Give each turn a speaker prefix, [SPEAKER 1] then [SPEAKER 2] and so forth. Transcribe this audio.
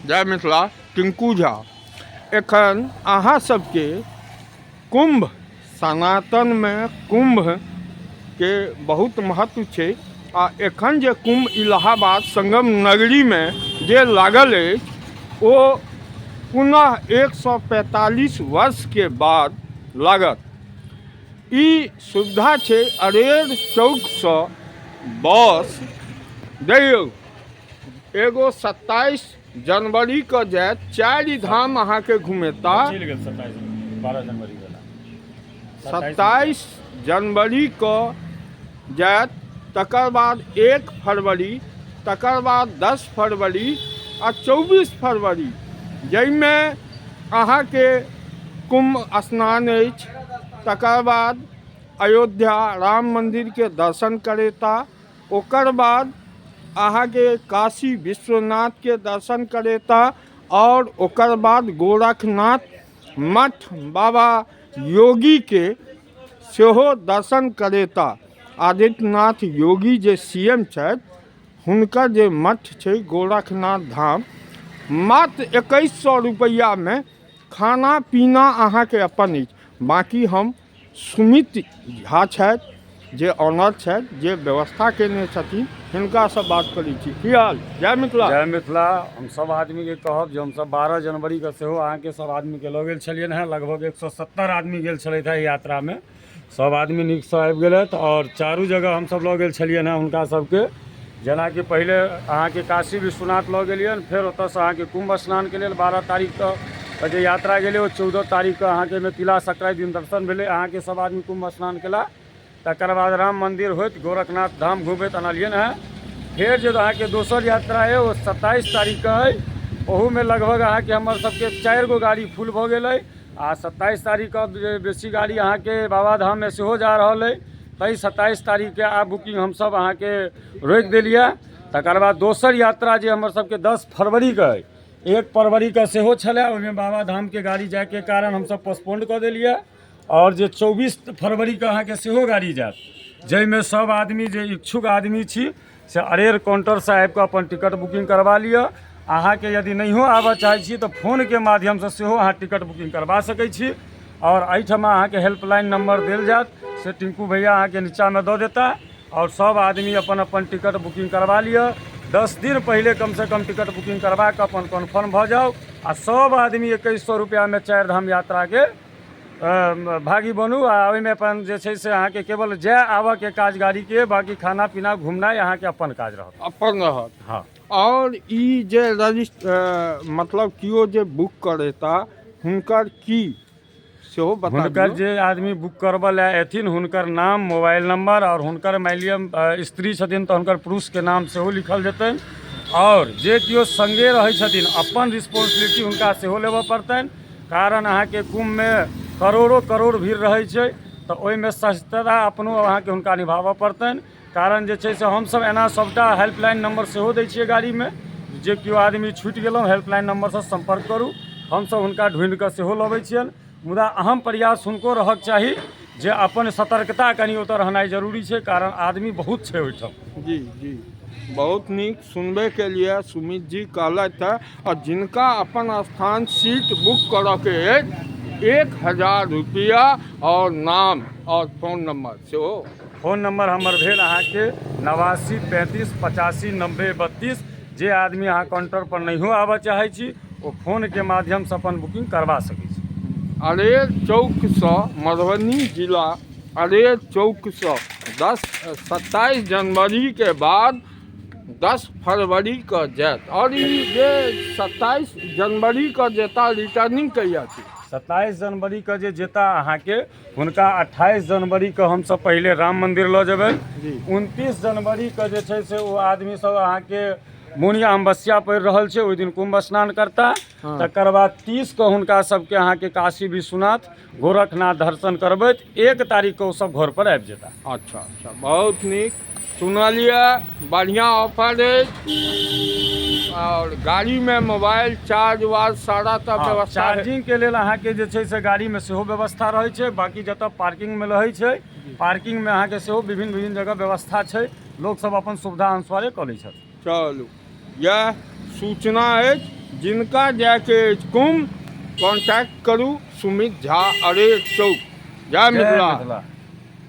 [SPEAKER 1] जय मिथिला। टिंकू झा एखन अहाँ सबके कुंभ सनातन में कुंभ के बहुत महत्व छै आ एखन जे कुंभ इलाहाबाद संगम नगरी में जे लागल अछि ओ पुनः 145 वर्ष के बाद लागत। ई सुविधा छै अरेर चौकसँ बस देखियौ एगो 27 जनवरी के जायत, 4 धाम अहाँके घुमेता।
[SPEAKER 2] चलि गेल 27 12 जनवरी वाला
[SPEAKER 1] 27 जनवरी के जायत, तकर बाद 1 फरवरी, तकर बाद 10 फरवरी आ 24 फरवरी, जाहिमे अहाँके कुंभ स्नान अछि, तकर बाद अयोध्या राम मंदिर के दर्शन करेता, ओकर बाद अहाँके काशी विश्वनाथ के दर्शन करेता और ओकर बाद गोरखनाथ मठ बाबा योगी के सेहो दर्शन करेता। आदित्यनाथ योगी जे सी एम छथि हुनकर जे मठ छै गोरखनाथ धाम, मात्र 2100 रुपैआमे खाना पीना अहाँके अपन अछि। बाँकी हम सुमित झा छथि जे ऑनर छथि, जे व्यवस्था केने छथिन, हिनकासँ बात करै छी। की हाल? जय मिथिला।
[SPEAKER 2] जय मिथिला। हम सब आदमीके कहब जे हमसब 12 जनवरीके सेहो अहाँके सब आदमीके लऽ गेल छलियनि हेँ। लगभग 170 आदमी गेल छलथि हेँ यात्रामे। सब आदमी नीकसँ आबि गेलथि आओर चारू जगह हमसब लऽ गेल छलियनि हेँ हुनका सबके। जेनाकि पहिले अहाँके काशी विश्वनाथ लऽ गेलियनि, फेर ओतऽसँ अहाँके कुम्भ स्नानके लेल 12 तारीखके जे यात्रा गेलै ओ 14 तारीखके अहाँके ओहिमे तिला संक्रान्ति दिन दर्शन भेलै, अहाँके सब आदमी कुम्भ स्नान केला। तकर बाद राम मन्दिर होइत गोरखनाथ धाम घुमैत अनलियनि हेँ। फेर जे अहाँके दोसर यात्रा अइ ओ 27 तारीखके अइ, ओहूमे लगभग अहाँके हमर सबके 4 गो गाड़ी फुल भऽ गेल अइ आ 27 तारीखके जे बेसी गाड़ी अहाँके बाबाधाममे सेहो जा रहल अइ, तैँ 27 तारीखके आब बुकिंग हमसब अहाँके रोकि देलियै। तकर बाद दोसर यात्रा जे हमर सबके 10 फरवरीके अइ, 1 फरवरीके सेहो छलै, ओहिमे बाबाधामके गाड़ी जाइके कारण हमसब पोस्टपोन्ड कऽ देलियै। आओर जे 24 फरवरीके अहाँके सेहो गाड़ी जायत, जाहिमे सब आदमी जे इच्छुक आदमी छी से अरेर काउण्टरसँ आबिकऽ अपन टिकट बुकिंग करबा लिअ। अहाँके यदि नहियो आबऽ चाहै छी तऽ फोनके माध्यमसँ सेहो अहाँ टिकट बुकिंग करबा सकै छी। आओर एहिठमा अहाँके हेल्पलाइन नंबर देल जायत, से टिंकू भैया अहाँके नीचाँमे दऽ देता आओर सब आदमी अपन अपन टिकट बुकिंग करबा लिअ। 10 दिन पहिले कमसँ कम टिकट बुकिंग करबा कऽ अपन कन्फर्म भऽ जाउ आ सब आदमी 2100 रुपैआमे 4 धाम यात्राके भागी बनू आ ओहिमे अपन जे छै से अहाँके केवल जाय आबऽके काज गाड़ीके, बाँकी खाना पीना घुमनाइ अहाँके अपन काज रहत।
[SPEAKER 1] अपन रहत।
[SPEAKER 2] हँ।
[SPEAKER 1] आओर ई जे मतलब केओ जे बुक करेता हुनकर की सेहो बता
[SPEAKER 2] हुनकर
[SPEAKER 1] दियौ।
[SPEAKER 2] जे आदमी बुक करबऽ लए एथिन हुनकर नाम, मोबाइल नंबर आओर हुनकर मानि लिअ स्त्री छथिन तऽ हुनकर पुरुषके नाम सेहो लिखल जेतनि। आओर जे केओ सङ्गे रहै छथिन अपन रिस्पोंसिबिलिटी हुनका सेहो लेबऽ पड़तनि, कारण अहाँके कुम्भमे करोड़ो करोड़ भीड़ रहै छै तऽ ओहिमे सहजता अपनो अहाँके हुनका निभाबऽ पड़तनि। कारण जे छै से हमसब एना सबटा हेल्पलाइन नंबर सेहो दै छियै गाड़ीमे, जे केओ आदमी छुटि गेलहुँ हेल्पलाइन नंबरसँ सम्पर्क करू, हमसब हुनका ढूँढि कऽ सेहो लबै छियनि। मुदा अहम प्रयास हुनको रहक चाही जे अपन सतर्कता कनि ओतऽ रहनाइ जरूरी छै, कारण आदमी बहुत छै ओहिठाम।
[SPEAKER 1] जी जी, बहुत नीक सुनबे के लिए सुमित जी कहलथि हँ। आओर जिनका अपन स्थान सीट बुक करऽके अछि 1000 रुपैआ आओर नाम आओर फोन नंबर सेहो।
[SPEAKER 2] फोन नंबर हमर भेल अहाँके 89 35 85 90 32। जे आदमी अहाँ काउंटर पर नहियो आबऽ चाहै छी ओ फोनके माध्यमसँ अपन बुकिंग करबा सकै छी।
[SPEAKER 1] अरेर चौकसँ मधुबनी जिला अरेर चौकसँ 27 जनवरीके बाद 10 फरवरीके जायत। आओर ई जे 27 जनवरीके जेता रिटर्निंग कहिया छै?
[SPEAKER 2] 27 जनवरीके जे जेता अहाँके हुनका 28 जनवरीके हमसब पहिले राम मन्दिर लऽ जेबनि। 29 जनवरीके जे छै से ओ आदमी सब अहाँके मोनिया अमावस्या पड़ि रहल छै, ओहि दिन कुम्भ स्नान करता। तकर बाद 30 के हुनका सबके अहाँके काशी विश्वनाथ गोरखनाथ दर्शन करबैत 1 तारीखके ओ सब घर पर आबि जेता।
[SPEAKER 1] अच्छा अच्छा, बहुत नीक सुनलियै, बढ़िआँ ऑफर अछि। आओर गाड़ीमे मोबाइल चार्ज वार्ज सारा तऽ व्यवस्था।
[SPEAKER 2] चार्जिंगके लेल अहाँके जे छै से गाड़ीमे सेहो व्यवस्था रहै छै। बाँकी जतऽ पार्किंगमे रहै छै पार्किंगमे अहाँके सेहो विभिन्न विभिन्न जगह व्यवस्था छै, लोकसब अपन सुविधा अनुसारे कऽ लै छथि।
[SPEAKER 1] चलू, इएह सूचना अछि। जिनका जायके अछि कुम्भ, कॉन्टैक्ट करू सुमित झा, अरेर चौक। जय मिथिला।
[SPEAKER 2] मिथिला।